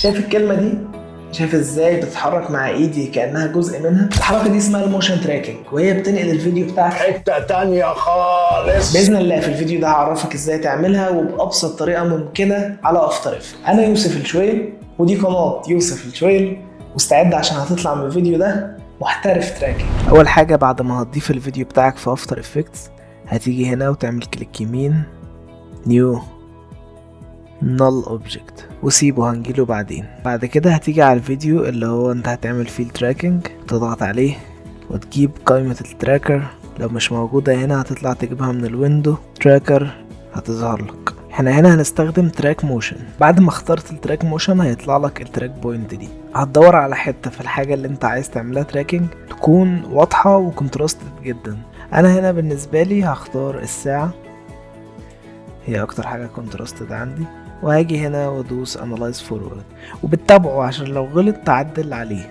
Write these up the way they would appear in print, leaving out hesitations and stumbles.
شايف الكلمة دي؟ شايف ازاي بتتحرك مع ايدي كانها جزء منها؟ الحركة دي اسمها ال motion tracking، وهي بتنقل الفيديو بتاعك حتة تانية خالص. باذن الله في الفيديو ده هعرفك ازاي تعملها وبابسط طريقه ممكنة على After Effects. انا يوسف الشويل ودي قناة يوسف الشويل، واستعد عشان هتطلع من الفيديو ده محترف tracking. اول حاجة بعد ما هتضيف الفيديو بتاعك في After Effects، هتيجي هنا وتعمل click يمين، new null object، وسيبه هنجيله بعدين. بعد كده هتيجي على الفيديو اللي هو انت هتعمل فيه ال tracking، تضغط عليه وتجيب قائمة ال tracker. لو مش موجودة هنا هتطلع تجيبها من ال window، tracker هتظهر لك. احنا هنا هنستخدم track motion. بعد ما اخترت ال track motion هيطلع لك ال track point دي. هتدور على حتة في الحاجة اللي انت عايز تعملها tracking تكون واضحة و contrasted جدا. انا هنا بالنسبة لي هختار الساعة، هي اكتر حاجة contrasted عندي، وهاجي هنا وادوس analyze forward، وبتتابعه عشان لو غلط تعدل عليه.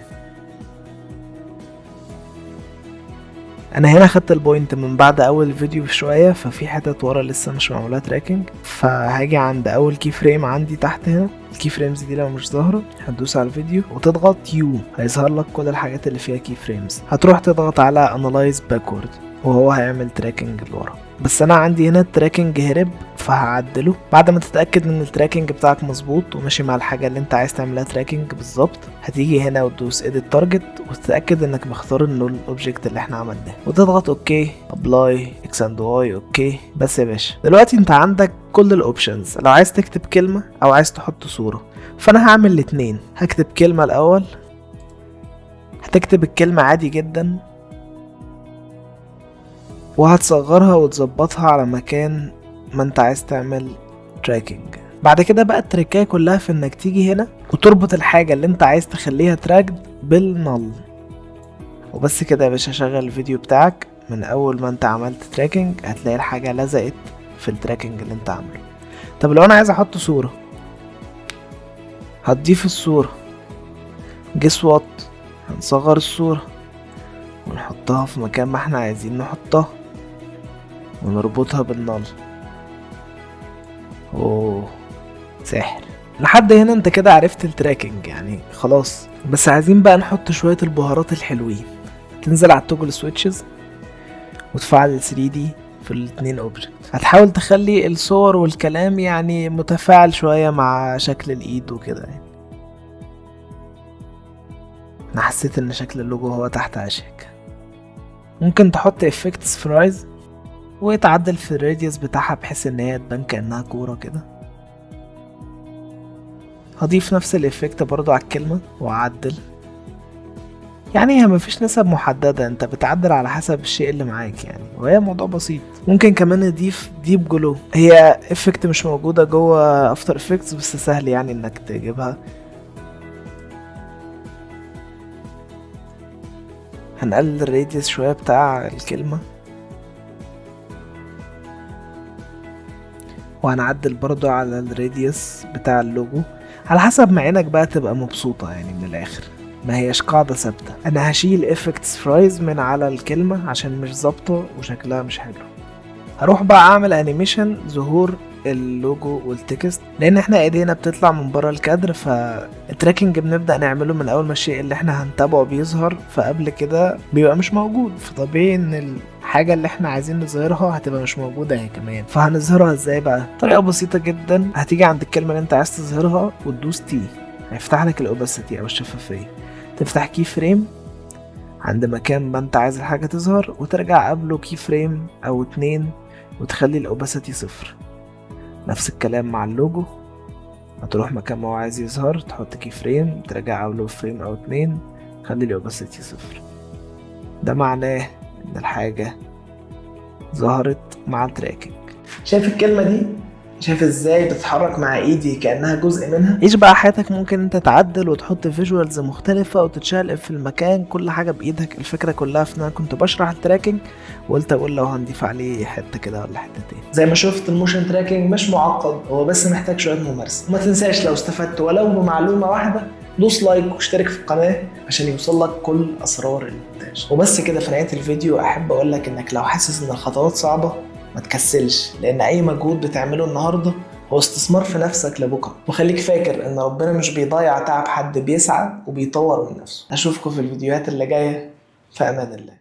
انا هنا خدت ال point من بعد اول فيديو بشوية، ففي حتت ورا لسه مش معمولة tracking، فهاجي عند اول key frame عندي تحت هنا. ال key frames دي لو مش ظاهرة هتدوس على الفيديو وتضغط U، هيظهر لك كل الحاجات اللي فيها key frames. هتروح تضغط على analyze backward وهو هيعمل tracking لورا. بس انا عندي هنا ال tracking هرب فهعدله. بعد ما تتاكد ان ال tracking بتاعك مظبوط وماشي مع الحاجة اللي انت عايز تعملها tracking بالظبط، هتيجي هنا وتدوس edit target وتتاكد انك مختار ال null object اللي احنا عملناه، وتضغط okay، apply X and Y، okay. بس يا باشا دلوقتي انت عندك كل ال options. لو عايز تكتب كلمة او عايز تحط صوره، فانا هعمل الاتنين. هكتب كلمة الاول، هتكتب الكلمة عادي جدا وهتصغرها وتظبطها على مكان ما انت عايز تعمل tracking. بعد كده بقى التركايه كلها في انك تيجي هنا وتربط الحاجة اللي انت عايز تخليها tracked بال null، وبس كده يا باشا. شغل الفيديو بتاعك، من اول ما انت عملت tracking هتلاقي الحاجة لزقت في ال tracking اللي انت عامله. طب لو انا عايز احط صورة، هتضيف الصورة، guess what، هنصغر الصورة ونحطها في مكان ما احنا عايزين نحطها ونربطها بال null. اوه ساحر. لحد هنا انت كده عرفت ال tracking يعني خلاص. بس عايزين بقى نحط شوية البهارات الحلوين. تنزل على ال toggle switches وتفعل ال 3D في الاتنين object. هتحاول تخلي الصور والكلام يعني متفاعل شوية مع شكل الايد وكده يعني. انا حسيت ان شكل اللوجو هو تحت اشيك. ممكن تحط effect spherize وتعدل في ال radius بتاعها بحيث ان هي تبان كأنها كورة كده. هضيف نفس ال effect برضو على الكلمة واعدل. يعني هي مفيش نسب محددة، انت بتعدل على حسب الشيء اللي معاك يعني، وهي موضوع بسيط. ممكن كمان نضيف deep glow، هي effect مش موجودة جوه After Effects بس سهل يعني انك تجيبها. هنقلل ال radius شوية بتاع الكلمة، وهنعدل برضو على ال radius بتاع اللوجو على حسب ما عينك بقى تبقى مبسوطة يعني. من الآخر ما هيش قاعدة ثابتة. أنا هشيل effect spherize من على الكلمة عشان مش ظابطة وشكلها مش حلو. هروح بقى أعمل animation ظهور ال logo وال text، لأن احنا ايدينا بتطلع من بره الكادر، فال tracking بنبدأ نعمله من أول ما الشيء اللي احنا هنتابعه بيظهر، فقبل كده بيبقى مش موجود، فطبيعي إن الحاجة اللي احنا عايزين نظهرها هتبقى مش موجودة هي كمان. فهنظهرها ازاي بقى؟ طريقة بسيطة جدا، هتيجي عند الكلمة اللي انت عايز تظهرها وتدوس T، هيفتح لك ال opacity او الشفافية. تفتح key frame عند مكان ما انت عايز الحاجة تظهر، وترجع قبله key frame او 2 وتخلي ال opacity 0. نفس الكلام مع اللوجو، هتروح مكان ما هو عايز يظهر تحط key frame، ترجع قبله frame او 2، خلي ال opacity 0. ده معناه ان الحاجة ظهرت مع ال tracking. شايف الكلمة دي؟ شايف ازاي بتتحرك مع ايدي كأنها جزء منها؟ عيش بقى حياتك، ممكن انت تعدل وتحط visuals مختلفة وتتشقلب في المكان، كل حاجة بإيدك. الفكرة كلها في ان انا كنت بشرح ال tracking وقلت اقول لو هنضيف عليه حتة كده ولا حتتين. زي ما شفت ال motion tracking مش معقد، هو بس محتاج شوية ممارسة. وما تنساش لو استفدت ولو بمعلومة واحدة دوس like واشترك في القناة عشان يوصل لك كل أسرار المونتاج. وبس كده في نهاية الفيديو أحب أقول لك إنك لو حاسس إن الخطوات صعبة ما تكسلش، لأن أي مجهود بتعمله النهاردة هو استثمار في نفسك لبكرة. وخليك فاكر ان ربنا مش بيضيع تعب حد بيسعى وبيطور من نفسه. اشوفكم في الفيديوهات اللي جاية، في امان الله.